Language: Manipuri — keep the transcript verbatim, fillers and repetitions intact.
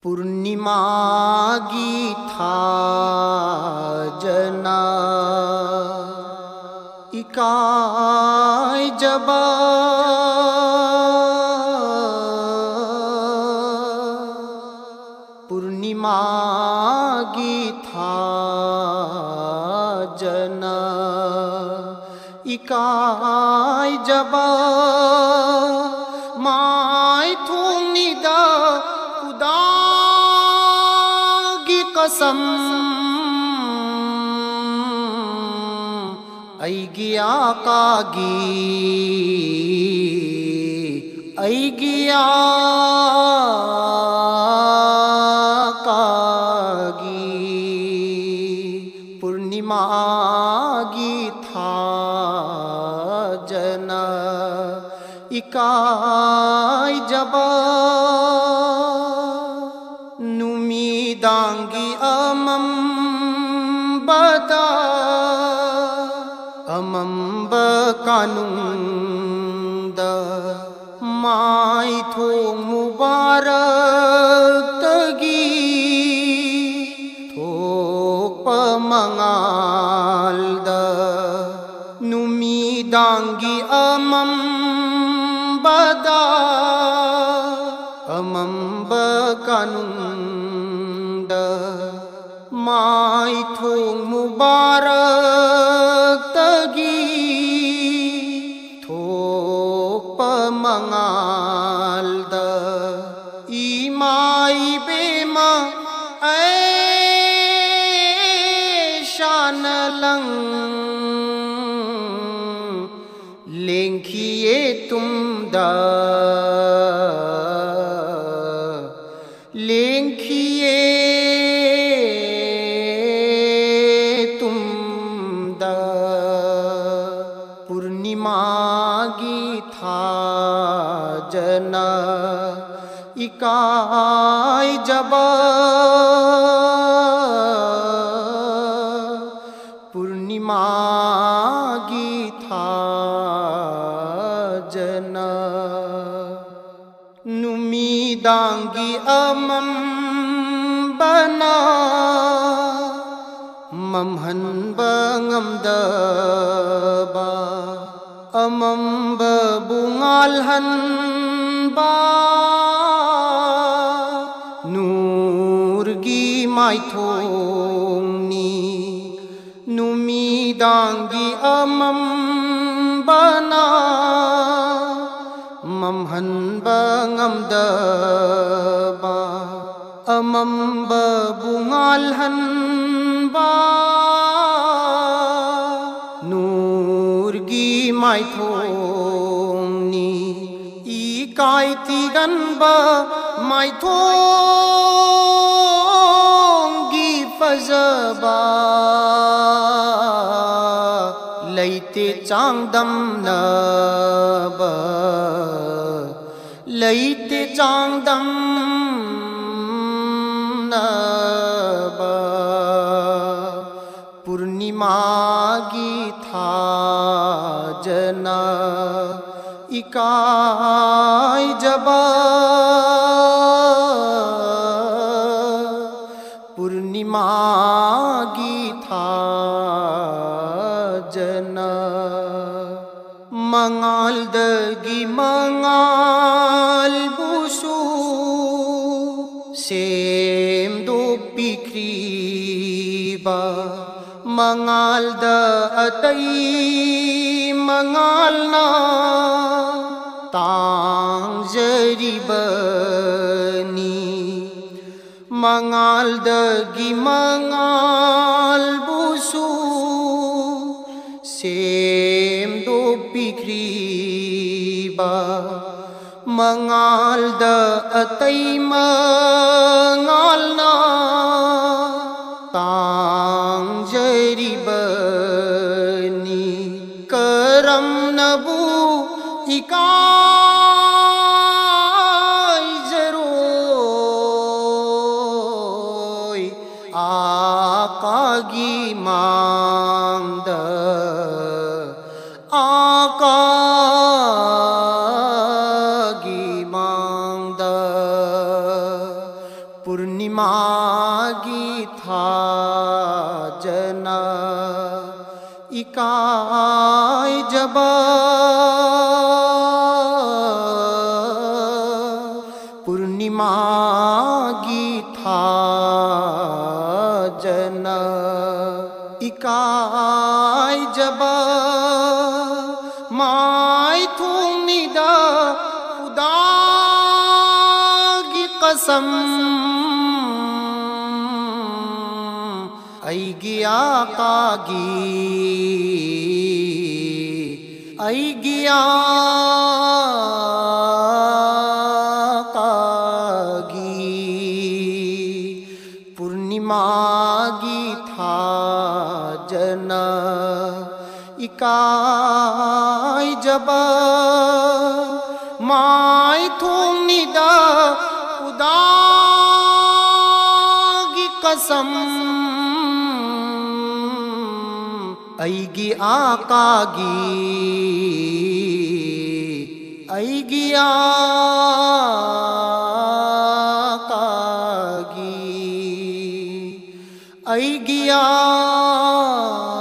ꯄꯨꯔꯅꯤꯃꯥꯒꯤ ꯊꯥꯖꯅ ꯏꯀꯥꯏꯖꯕ꯫ ꯄꯨꯔꯅꯤꯃꯥꯒꯤ ꯊꯥꯖꯅ ꯏꯀꯥꯏꯖꯕ꯫ ꯃꯥꯏ ꯊꯣꯡꯅꯤꯗ ꯈꯨꯗꯥꯒꯤ ꯀꯁꯝ꯫ ꯑꯩꯒꯤ ꯑꯀꯥꯒꯤ, ꯑꯩꯒꯤ ꯑꯀꯥꯒꯤ ꯄꯨꯔꯅꯤꯃꯥꯒꯤ ꯊꯥꯖꯅ ꯏꯀꯥꯏꯖꯕ꯫ ꯅꯨꯃꯤꯗꯥꯡꯒꯤ ꯑꯃꯝꯕꯗ, ꯑꯃꯝꯕ ꯀꯥꯅꯨꯡꯗ, ꯃꯥꯏꯊꯣꯡ ꯃꯨꯕꯥꯔꯛꯇꯒꯤ ꯊꯣꯛꯄ ꯃꯉꯥꯜꯗ, ꯅꯨꯃꯤꯗꯥꯡꯒꯤ ꯑꯃꯝꯕꯗ, ꯑꯃꯝꯕ ꯀꯥꯅꯨꯡꯗ, ꯃꯥꯏꯊꯣꯡ ꯃꯨꯕꯥꯔꯛꯇꯒꯤ ꯊꯣꯛꯄ ꯃꯉꯥꯜꯗ, ꯏꯃꯥ ꯏꯕꯦꯝꯃ ꯑꯩ ꯏꯁꯥꯅ ꯂꯪ ꯂꯦꯡꯈꯤꯌꯦ ꯇꯨꯝꯗ, ꯂꯦꯡꯈꯤꯌꯦ ꯇꯨꯝꯗ꯫ ꯄꯨꯔꯅꯤꯃꯥꯒꯤ ꯊꯥꯖꯅ ꯏꯀꯥꯏꯖꯕ꯫ ꯄꯨꯔꯅꯤꯃꯥꯒꯤ ꯊꯥꯖꯅ ꯅꯨꯃꯤꯗꯥꯡꯒꯤ ꯑꯃꯝꯕꯅ ꯃꯝꯍꯟꯕ ꯉꯝꯗꯕ, ꯑꯃꯝꯕꯕꯨ ꯉꯥꯜꯍꯟꯕ ꯅꯨꯔꯒꯤ ꯃꯥꯏꯊꯣꯡꯅꯤ꯫ ꯅꯨꯃꯤꯗꯥꯡꯒꯤ ꯑꯃꯝꯕꯅ ꯃꯝꯍꯟꯕ ꯉꯝꯗꯕ, ꯑꯃꯝꯕꯕꯨ ꯉꯥꯜꯍꯟꯕ ꯅꯨꯔꯒꯤ ꯃꯥꯏꯊꯣꯡꯅꯤ꯫ ꯏꯀꯥꯏ ꯊꯤꯒꯟꯕ ꯃꯥꯏꯊꯣꯡꯒꯤ ꯐꯖꯕ ꯂꯩꯇꯦ ꯆꯥꯡꯗꯝꯅꯕ, ꯂꯩꯇꯦ ꯆꯥꯡꯗꯝꯅꯕ꯫ ꯄꯨꯔꯅꯤꯃꯥꯒꯤ ꯊꯥꯖꯅ ꯏꯀꯥꯏꯖꯕ, ꯄꯨꯔꯅꯤꯃꯥꯒꯤ ꯊꯥꯖꯅ ꯃꯉꯥꯜꯗꯒꯤ ꯃꯉꯥꯜꯕꯨꯁꯨ ꯁꯦꯝꯗꯣꯛꯄꯤꯈ꯭ꯔꯤꯕ, ꯃꯉꯥꯜꯗ ꯑꯇꯩ ꯃꯉꯥꯜꯅ ꯇꯥꯡꯖꯔꯤꯕꯅꯤ꯫ ꯃꯉꯥꯜꯗꯒꯤ ꯃꯉꯥꯜꯕꯨꯁꯨ ꯁꯦꯝꯗꯣꯛꯄꯤꯈ꯭ꯔꯤꯕ, ꯃꯉꯥꯜꯗ ꯑꯇꯩ ꯃꯉꯥꯜꯅ ꯇꯥꯡꯖꯔꯤꯕꯅꯤ꯫ ꯀꯔꯝꯅꯕꯨ ꯏꯀꯥꯏꯖꯔꯣꯏ ꯑꯥꯀꯥꯒꯤ ꯃꯥꯡꯗ, ꯑꯥꯀꯥꯒꯤ ꯃꯥꯡꯗ꯫ ꯄꯨꯔꯅꯤꯃꯥꯒꯤ ꯊꯥꯖꯅ ꯏꯀꯥꯏꯖꯕ꯫ ꯄꯨꯔꯅꯤꯃꯥꯒꯤ ꯊꯥꯖꯅ ꯏꯀꯥꯏꯖꯕ꯫ ꯃꯥꯏꯊꯣꯡꯅꯤꯗ ꯈꯨꯗꯥꯒꯤ ꯀꯁꯝ꯫ ꯑꯩꯒꯤ ꯑꯥꯀꯥꯒꯤ, ꯑꯩꯒꯤ ꯑꯥꯀꯥꯒꯤ꯫ ꯄꯨꯔꯅꯤꯃꯥꯒꯤ ꯊꯥꯖꯅ ꯏꯀꯥꯏꯖꯕ꯫ ꯃꯥꯏꯊꯣꯡꯅꯤꯗ ꯈꯨꯗꯥꯒꯤ ꯀꯁꯝ꯫ ꯑꯩꯒꯤ ꯑꯥꯀꯥꯒꯤ, ꯑꯩꯒꯤ ꯑꯥꯀꯥꯒꯤ, ꯑꯩꯒꯤ ꯑꯥ